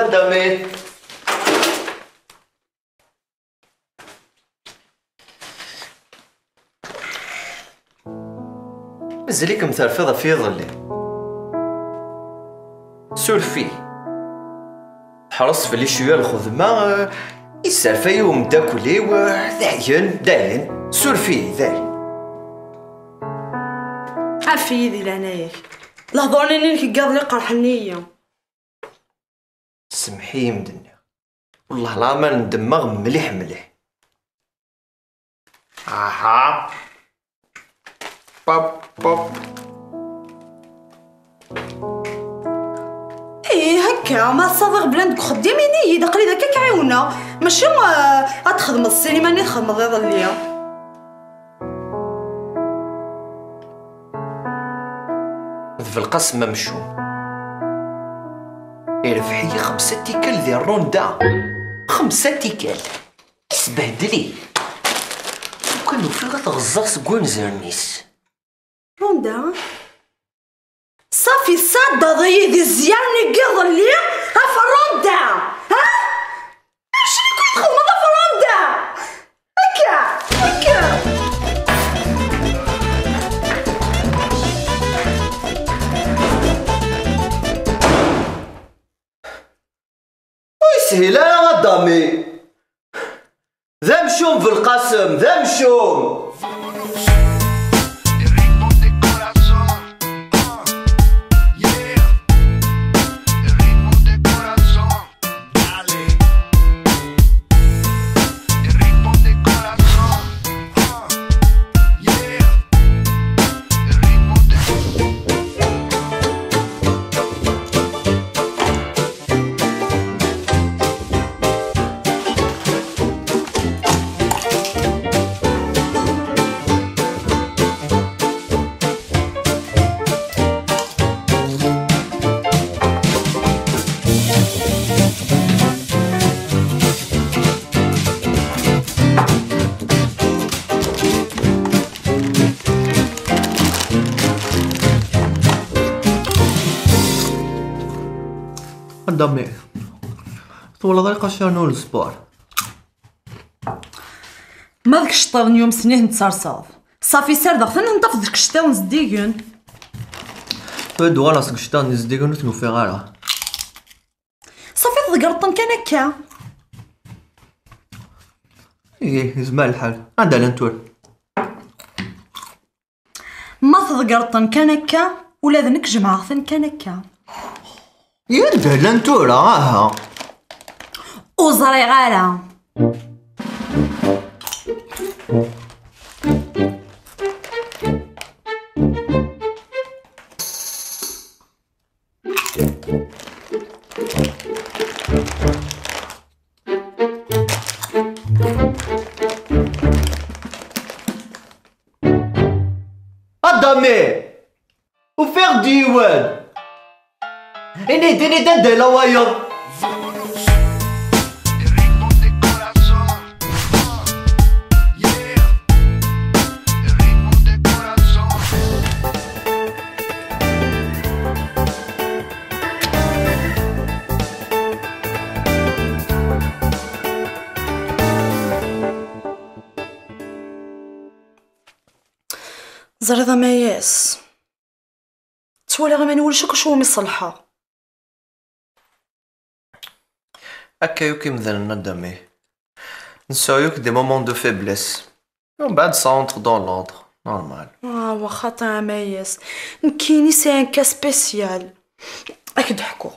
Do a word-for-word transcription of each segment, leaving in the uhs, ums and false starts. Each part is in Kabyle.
Adami. Mazal-ikem terfiḍ ɣef yiḍelli? Suref-iyi. Teḥreṣ fell-i cwiya lxedma, eh, yesserfay umeddakel-iw, eh, dayen, dayen. Suref-iyi, dayen. Ɛef-iyi di leɛnaya-k. Lehdur-nni-inek n yiḍelli qerḥen-iyi. Semmeḥ-iyi mi d-nniɣ. Wellah leɛmer ndemmeɣ mliḥ mliḥ. Aha. Pop, pop. Ih, akka, ma tsaḍ iɣeblan deg uxeddim, ini-yi-d, aql-i d akka k-ɛiwneɣ. Mačči, eh, ad txedmeḍ ssinima-nni txedmeḍ iḍelli. D Belqasem amcum. Irbeḥ-iyi xemsa tikkal di ronda. Xemsa tikkal. Isbehdel-iyi. Lukan ufiɣ ad t-ɣeẓẓeɣ seg wanzaren-is. Ronda? Safi, tsaddaḍ-iyi di zzya-nni n yiḍelli ɣef ronda, ha? Acu i txedmeḍ ɣef ronda? Akka, akka. Ur yeshil ara, a Dami. D amcum Belqasem, d amcum. A Dami, twalaḍ iqaciren ur n sport? Ma d kecṭiḍen yumsen i ten-tserseḍ. Safi, sardeɣ-ten, ad ten-tafeḍ d kecṭiḍen zeddigen. Ad uɣaleɣ seg kecṭiḍen zeddigen ur ten-ufiɣ ara. Safi, tḍeggreḍ-ten kan akka. Ih, yezmer lḥal. Anda llan tura? Ma tḍeggreḍ-ten kan akka, ula d nekk jemɛeɣ-ten kan akka. Anda llan tura, aha? Ur ẓriɣ ara. A Dami! Ufiɣ-d yiwen! Ini-d, ini-d anda yella wayeḍ! Ẓriḍ a Mayas, ttwaliɣ iman-iw ulac akk acu umi ṣelḥeɣ. Akka yakk imdanen a Dami. Nesɛu yakk des moments de faiblesse. Umbeɛd ça entre dans l'ordre. Normal. Ah, waxaṭi a Mayas. Nekkini c'est un cas spécial. Ad k-d-ḥkuɣ.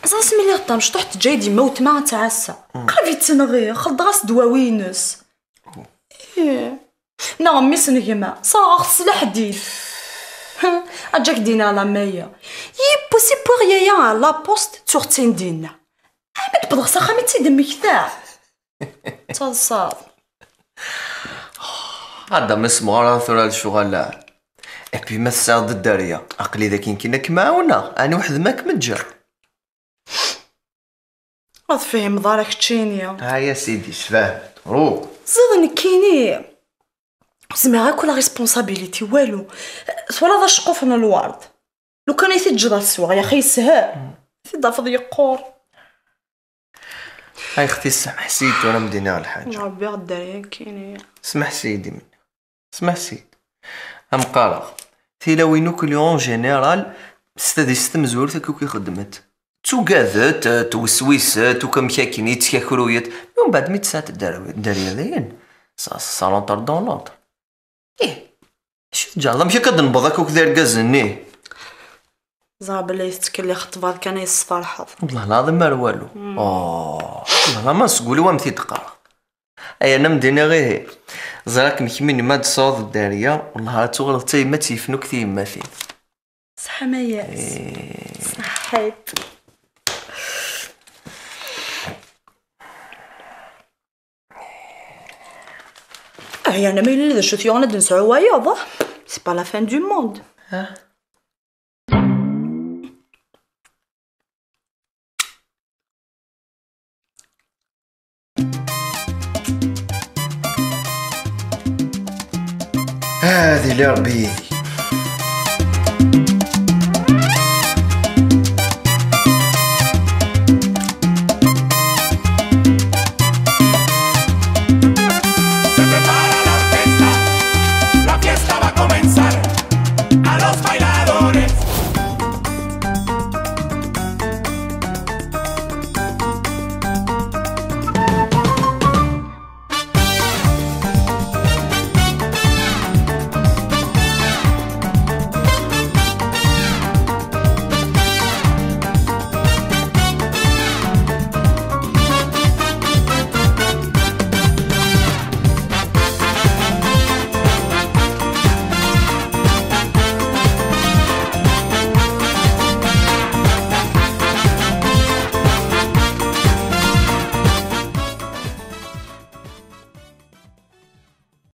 Ẓer asmi lliɣ d tamecṭuḥt teǧǧa-yi-d yemma weltma ad ttɛassaɣ. Qrib yettenɣi, xelḍeɣ-as ddwawi-ines. Ih. Neɣ mmi-s n gma, serɣeɣ-t s leḥdid. Aǧak dina la maya. Yiwwas i wwiɣ yaya ɣer la poste, ttuɣ-tt-in dinna. Armi d-wwḍeɣ s axxam i tt-id-mmektaɣ. Ttaḍsaḍ. Adam, issemɣar ara tura lecɣal-a. Et puis ma tesɛiḍ dderya, aql-i d akin kan ad kem-ɛawneɣ, ɛni weḥd-m ad kem-ǧǧeɣ? Ur tefhimeḍ ara keččini. Ay a sidi, sfehmet. Ru. Ziḍ nekkini ur zmireɣ akk la responsabilité, walu. Twalaḍ aceqquf n lwerd? Lukan ay t-id-ǧǧeḍ ad t-sweɣ, yaxi yeshel. T-id-tafeḍ yeqqur. Ay xti, smeḥ-iyi-d tura, m-d-iniɣ lḥaǧa. Ṛebbi ɣ-d-dariya nekkini. Smeḥ-iyi-d imenni. Smeḥ-iyi-d. Am qqareɣ, tilawin akk-nni en général s tadist tamezwarut akka akk i xeddment. Ttugadet, ttweswiset, akk amek akken, yettkakruyet. Mi umbeɛd mi tesɛa dderya dayen, ça, ça rentre dans l'ordre. Ih, acu tǧaɛleḍ? Amek akka d-newweḍ akka akk d irgazen-nni? Ẓer belli tettkelliɣ ṭṭbal kan ay tesferḥeḍ. Wellah lɛaḍim ar walu. Oh, wellah ma seg wul-iw am t-id-qqareɣ. Ay anam d-iniɣ ihi. Ẓriɣ-kem kemmini ma d-tesɛuḍ dderya, wellah ad tuɣaleḍ d tayemmat yifen akk tiyemmatin. Ṣṣeḥḥa Mayas. Ṣeḥḥit. Ah, yerna ma yella d acu t-yuɣen ad d-nesɛu wayeḍ, c'est pas la fin du monde. Ad ili Ṛebbi yid-i.